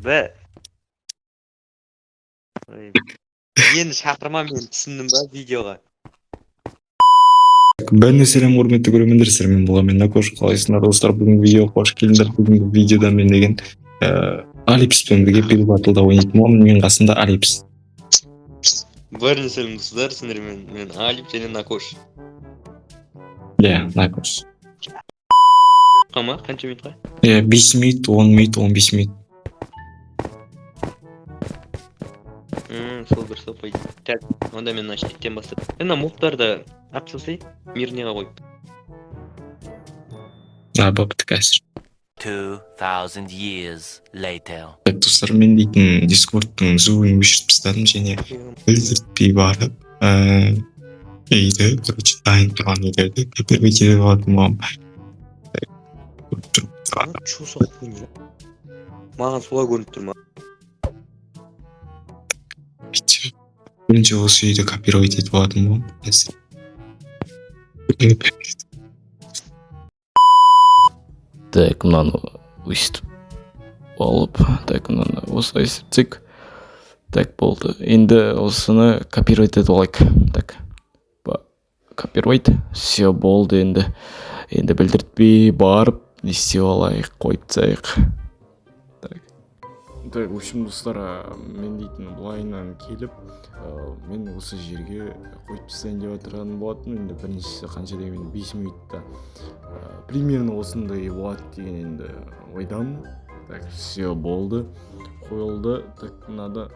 Б. Ой. Енді шақырма мені, түсіндің ба, видеоға. Бәріне сәлем, құрметті көрермендер, сіздермен болған мен, Накош. Қалайсыңдар, достар? Бүгінгі видеоға қош келдіңдер. Бүгінгі видеода мен деген Алипспен бірге Build Battle'да ойнайтын боламын. Менің қасымда Алипс. Бәріне сәлем, достар, сіздермен мен, Алип және Накош. Иә, Накош. Қама, қанша минутқа? Иә, 5 минут, 10 минут, 15 минут. Сол бір сол по идее. Так, онда мен мына шеттен бастап. Мына мобтарды алып тастай, мирныйға қойып. А, бопты, қазір. 2,000 years later. Так, достар, мен дейтін Дискордтың звугын өшіріп тастадым және білдіртпей барып, үйді, короче, дайын тұрған үйлерді копировать етіп алатын боламын. Так, көріп тұрмын. Чё за хуйня? Маған солай көрініп тұр ма? Бүйтіп. Бірінші осы үйді копировать етіп алатын боламын. Қазір. Так, мынаны өйстіп алып, так, мынаны осылай істетсек. Так, болды. Енді осыны копировать етіп алайық. Так, копировать. Все, болды енді. Енді білдіртпей барып не істеп алайық, қойып тастайық. Так. Так, в общем, достар, мен дейтін былайынан келіп, мен осы жерге қойып тастайын деп отырған болатынмын. Енді біріншісі қанша дегенмен 5 минутта примерно осындай болады деген енді ойдамын. Так, все, болды, қойылды. Так, мынады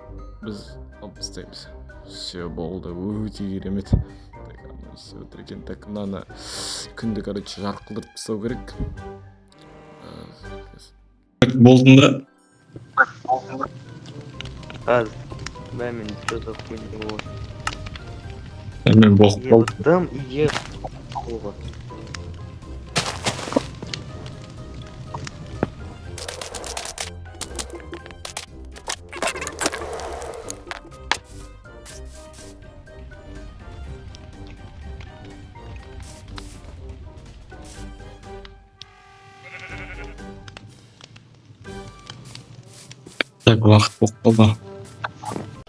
біз алып тастаймыз. Все, болды, өте керемет. Так, анау не істеп отыр екен? Так, мынаны күнді, короче, жарық қылдырып тастау керек. Қазір. Так, болдың ба? Қазір. Бә, мен чё за хуйня болды? Мен болып қалдым. Дым иге қолға. Так, уақыт болып қалды.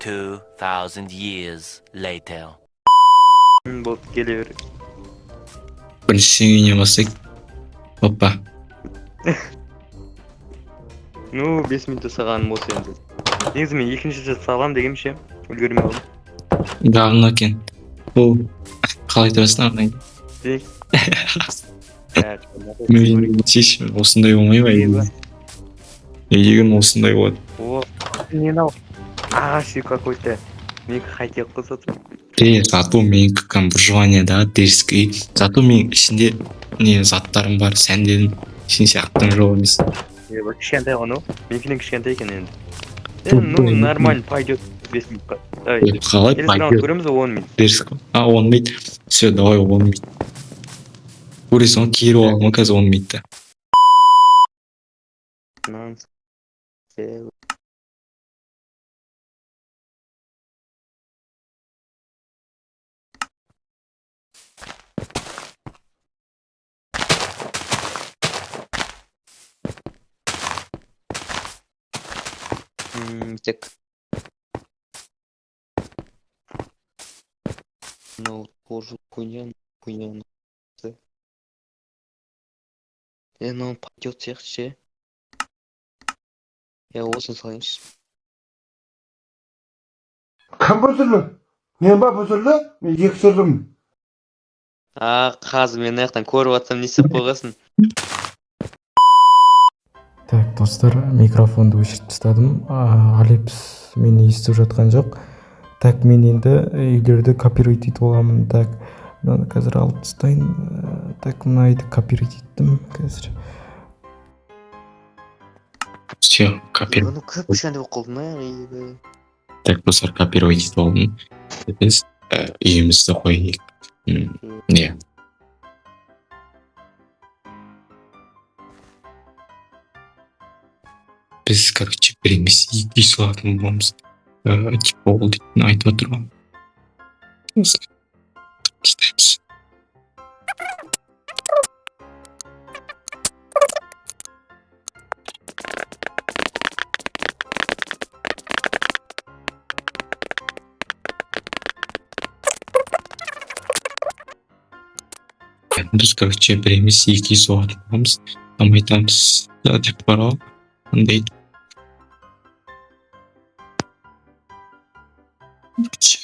2,000 years later. Болды, келе бер. Бірінші сен үйінен бастайық. Опа. Ну, 5 минут жасағаным осы енді. Негізі мен екінші рет салам дегенім ше, үлгермей қалдым. Говно екен. Бұл қалай тұрасың арнайы? Так. Так, Мен шешім осындай болмай ма енді? Не деген осындай болады? О, не мынау? Ағаш үй какой-то. Менікі хотел қосады. Е, зато менікі кәдімгі выживание да, дерзкий. Зато менің ішінде не заттарым бар, сәнденіп, сен сияқтың жоқ емес. Е, бір кішкентай ғой, ну. Менікінен кішкентай екен енді. Е, ну, нормально, пойдет 5 минутқа. Давай. Е, қалай Келесі раунд пойдет? көреміз ғой, 10 минут. Дерзкий. А, 10 минут. Все, давай 10 минут. Көресің ғой, киіріп аламын ғой қазір 10 минутта. Мынаны Так. Ну, тоже хуйня, хуйня. Е, мынау пойдет сияқты ше. Е, осыны салайыншы. Кім біртүрлі? Мен ба біртүрлі? Мен екі түрлімін. А, қазір мен мына жақтан көріп жатсам, не істеп қойғансың? Так, достар, микрофонды өшіріп тастадым. Алипс мені естіп жатқан жоқ. Так, мен енді үйлерді копировать етіп аламын. Так, мынаны қазір алып тастайын. Так, мына үйді копировать еттім қазір. Все, копировать. Ну, кіп кішкентай болып қалды ма? Ебе. Так, достар, копировать етіп алдым. Біз үйімізді қояйық. Иә. Біз, короче, бір емес, екі үй салатын боламыз. Типа ол дейтін айтып отыр ғой. Осылай тастаймыз. Біз, короче, бір емес, екі үй соғатын боламыз. Там айтамыз да деп бар ғой андай. Короче,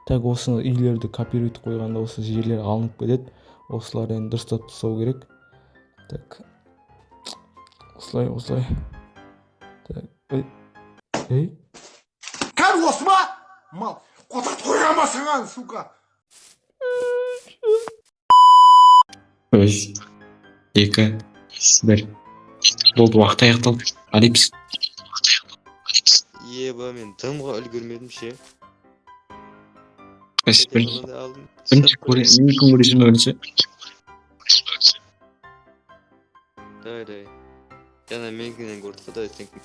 Так, осы үйлерді копировать қойғанда осы жерлер алынып кетеді. Осыларды енді дұрыстап тастау керек. Так, осылай, осылай. Так, ей, ей. Кәр осы ма? Мал. Қотақ қойған ба саған, сука? Үш, екі, бір, болды, уақыт аяқталды. Алипс. Еба, мен дымға үлгермедім ше. Қайсы бірінші? Мынандай алдым. Бірінші менікін көресің бе бірінші? Давай, давай. Жаңа менікінен көрдік қой, давай сенікін.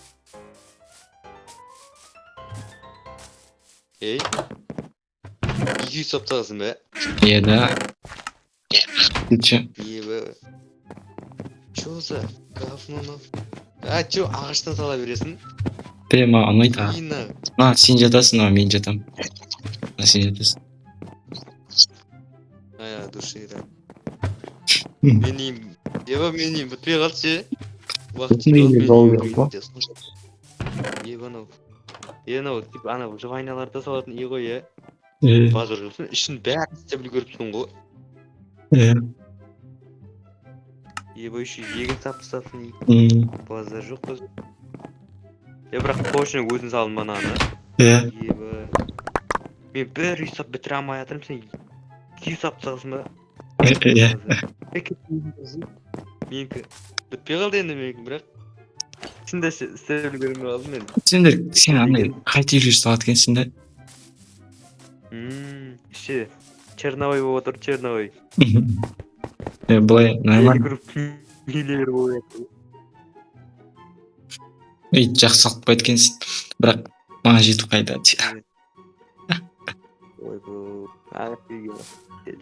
Ей. 200 салып тастағансың ба? Иә да. Кетші. Еба. Чё за говно мынау? А, чё, ағаштан сала бересің? Де, маған ұнайды. Ина. А, сен жатасың, а мен жатамын. А, сен жатасың. Ай, души да. Менің үйім, еба, менің үйім бітпей қалды ше. Уақыт Осындай жетіп үйде қалды, жол менің жоқ үйім па? бітті. Еба, анау. Е, анау, типа, анау вайналарда салатын үй ғой, иә. Е, Базар жоқсың, ішін бәрін істеп үлгеріпсің ғой. е. Еба, еще егін сап тастапсың, базар жоқ қой. Е, бірақ точно өзің салдың ба ананы? Е. Еба. Мен бір үй сап бітіре алмай жатырмын, сен екі үй сап тастағансың ба? Е, Менікі бітпей қалды енді менікі, бірақ ішін де істеп үлгермей қалдым мен. Сендер, сен андай қайта үйлер салады екенсің да. Іші черновой болып отыр, черновой. Е, былай нормально. Крупный үйлер болып жатыр. Ей, жақсы салып қояды екенсің. Бірақ маған жету қайда? Ойбой, ағаш үйге.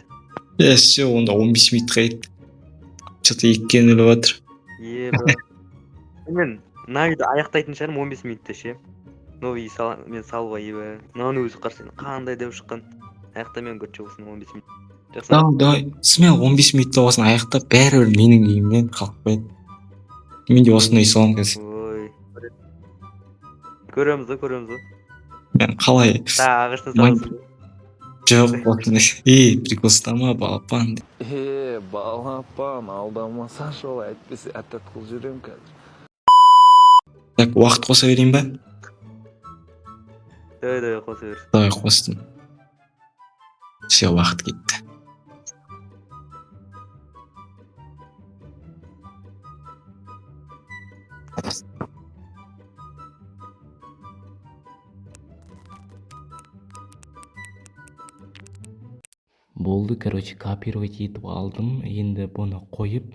Е, все, онда 15 минутқа кетті. Что-то екіге нөл жатыр. Еба. Мен мына үйді аяқтайтын шығармын 15 минутта ше. Новый үй мен салуға, еба. Мынаның өзі қарасаң қандай деп шыққан. Аяқтамаймын, короче, осыны 15 минут. Жақсы. Давай, давай. Смело 15 минутта осыны аяқтап, бәрібір менің үйімнен қалып қояды. Мен де осындай үй саламын қазір. Ой. Көреміз ғой, көреміз ғой. Мен қалай? Та ағаштан саласың ба? Жоқ, осындай. Ей, прикол ұстама, балапан. Е, балапан, алдамасашы олай, әйтпесе әттәт қылып жіберемін қазір. Так, уақыт қоса берейін ба? Давай, давай, қоса бер. Давай, қостым. Все, уақыт кетті. Болды, короче, копировать етіп алдым. Енді бұны қойып,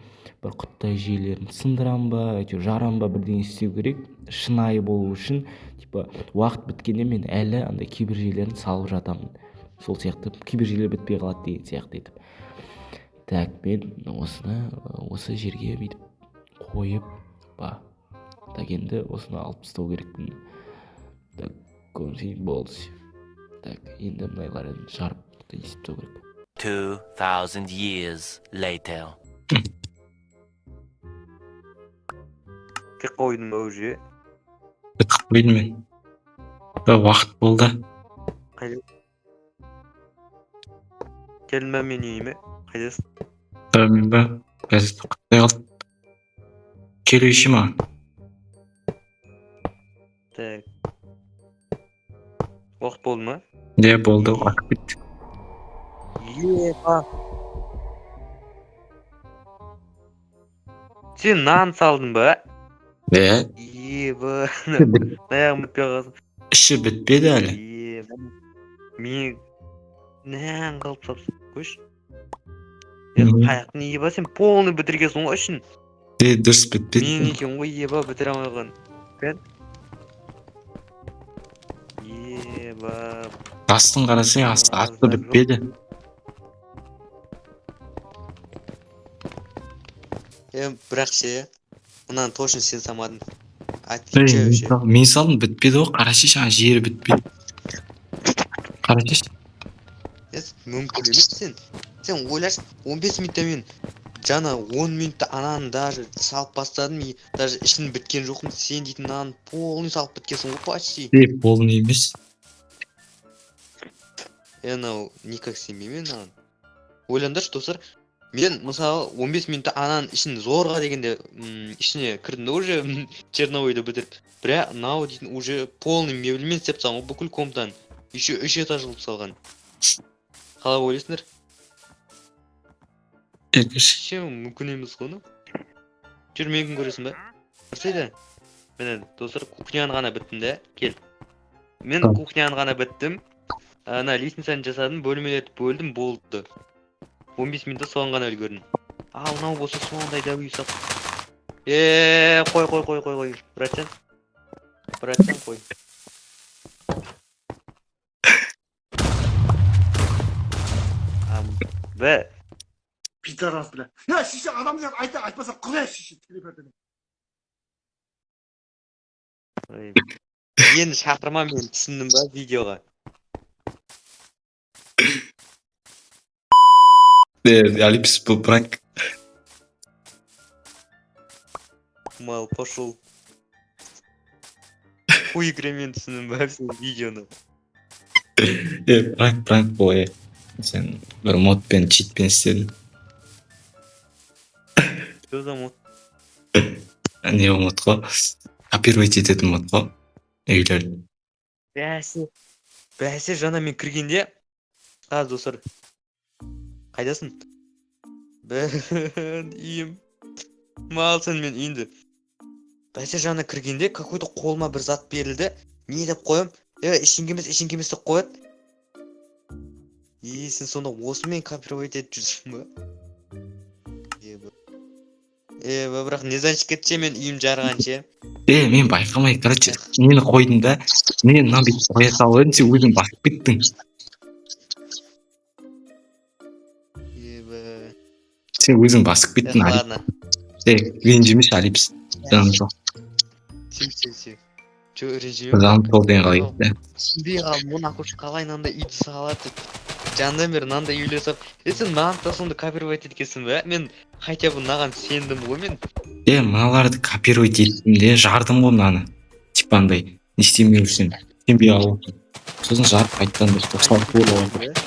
бір құттай жүйелерін сындырам ба, әйтеуір жарам ба, бірдеңе істеу керек шынайы болу үшін. Типа, уақыт біткенде мен әлі андай кейбір жерлерін салып жатамын, сол сияқты кейбір жерлер бітпей қалады деген сияқты етіп. Так, мен осыны осы жерге бүйтіп қойып ба. Так, енді осыны алып тастау керекпін. Так, болды. Так, енді мынайларын жарып естіп тастау керек. 2,000 years later. Тек қойдым ба уже? Бітіп қойдым мен. Да, уақыт болды. Қайда? Келдің ба менің үйіме? Қайдасың? Да, мен ба? Қазір құттай қалды. Келуші ма? Так. Уақыт болды ма? Де, болды, уақыт бітті. Еба. Сен нан салдың ба? Де? Еба. Аяғым бітпей қалған. Іші бітпеді әлі. Еба. Мен нан қылып тастапсың. Қойшы. Қаяқтың, еба, сен полный бітіргенсің ғой ішін. Де, дұрыс бітпеді. Мен екен ғой, еба, бітіре алмай қалған. Кән. Еба. Астын қарасаң, асты бітпеді. Бірақ ше, мынаны точно сен салмадың. Отвечаю ше. Мен салдым, бітпеді ғой, қарашы, ана жері бітпеді. Қарашы. Мүмкін емес сен. Сен ойлашы, 15 минутта мен жаңа 10 минутта ананы даже салып бастадым, и даже ішін біткен жоқпын. Сен дейтін мынаны полный салып біткенсің ғой почти. Полный емес. Анау никак сенбеймін мынаған. Ойлаңдаршы, достар, мен мысалы 15 минутта ананың ішін зорға дегенде ішіне кірдім да уже черновойды бітіріп. Бірақ мынау дейтін уже полный мебельмен істеп тастаған ғой бүкіл комнатаны. Еще 3 этаж қылып салған. Қалай ойлайсыңдар? Екінші. Вообще мүмкін емес қой, ну. Жүр, менікін көресің ба? Көрсейді. Міне, достар, кухняны ғана біттім да. Кел. Мен кухняны ғана біттім. Ана лестницаны жасадым, бөлмелерді бөлдім, болды. 15 минутта соған ғана үлгердім. Ал мынау болса сондай дәу үй сап. Қой, қой, қой, қой, қой. Братжан. Братжан, қой. Б. Пидорас, бля. Я шеше адам деп айта, айтпаса құдай шеше телепердені. Енді шақырма мені, түсіндің ба видеоға? Алипс, бұл пранк. Мал, пошел. Хуй игре түсіндің ба сен видеоны? Пранк, пранк бұл, Сен бір модпен, читпен істедің. Что за мод? Не мод қой? Копировать ететін мод қой. Үйлерді. Бәсе. Бәсе, жаңа мен кіргенде. Қазір, достар. Қайдасың? Бән, үйім. Мал, сен мен үйіңді. Бәсе, жаңа кіргенде какой-то қолыма бір зат берілді. Не деп қоям? Ештеңе емес, ештеңе емес деп қояды. Сен сонда осымен копировать етіп жүрсің ба? Бірақ не значит кетсе мен үйім жарған ше. Мен байқамай, короче, нені қойдым да, мен мынаны бүйтіп қоя салып едім, сен өзің басып кеттің. Сен өзің басып кеттің, Алип. Ладно. Ренжімеші, Алипс. Жаным сол. Сен, сен, сен. Чё, ренжімеймін? Жаным сол деген қалай кетті? Түсінбей қалдым, оны ақш қалай мынандай үйді салады деп. Жандан бері мынандай үйлер салып. Сен мынаны да сонда копировать еткенсің бе? Мен хотя бы мынаған сендім ғой мен. Мыналарды копировать еттім де, жардым ғой мынаны. Типа андай, не істемеу үшін. Сенбей қалу үшін. Сосын жарып қайтадан дұрыстап салып қойып.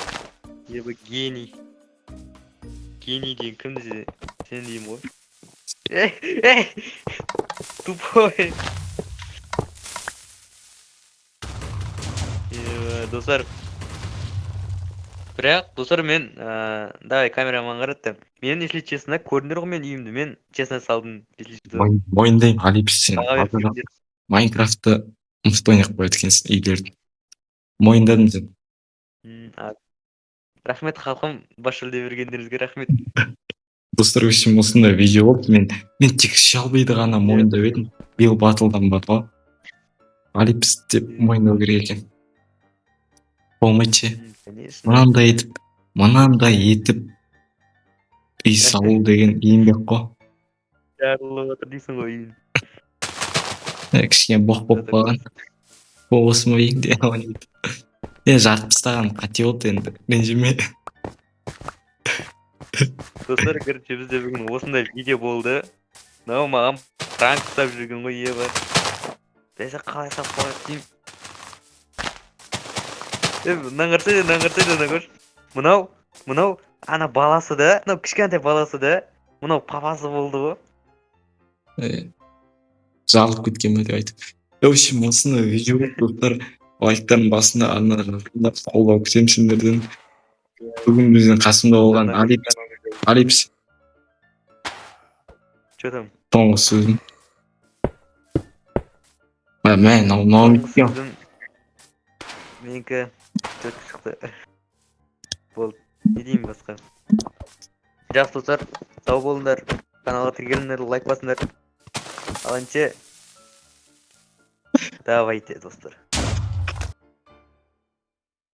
Ебі гений. Гений деген кім десе, сен деймін ғой. Эй, тупой. Достар. Бірақ, достар, мен, давай камераман қаратты. Мен, если честно, көрдіңдер ғой мен үйімді. Мен честно салдым, если честно. Мойындаймын, Алипс, сен Баға беріп алдыда кетіңдер. Майнкрафтты мықты ойнап қояды екенсің үйлерді. Мойындадым сен. Рахмет, халқым, бас жүлде бергендеріңізге рахмет. Достар, в общем, осындай видео болды. Мен тек Шалбиді ғана мойындап едім. Биыл батылдан бар ғой. Алипс деп мойындау керек екен. Болмайды ше. Конечно. Мынандай етіп, мынандай етіп үй салу деген еңбек қой. Жарылып жатыр дейсің ғой үйің. Кішкене боқ болып қалған. Бұл осы ма үйің де? Жарып тастаған қате болды енді. Ренжіме. Достар, короче, бізде бүгін осындай видео болды. Мынау маған пранк ұстап жүрген ғой, еба. Бәсе қалай салып қояды деймін. Мынаны қарасай, мынаны қарасай, мынаны көрші. Мынау ана баласы да, мынау кішкентай баласы да, мынау папасы болды ғой. Жарылып кеткен бе деп айтып. В общем, осындай видео болды, достар. Лайктардың басында арна жазыңдар, қолдау күтемін сендерден. Бүгін біздің қасымда болған Алипс. Алипс. Чё там? Соңғы сөзім. Мә, мынау, мынау Соңғы неткен? сөзім менікі төрт шықты. Болды. Не деймін басқа? Жақсы, достар, сау болыңдар. Каналға тіркеліңдер, лайк басыңдар. Ал ендеше, давайте, достар.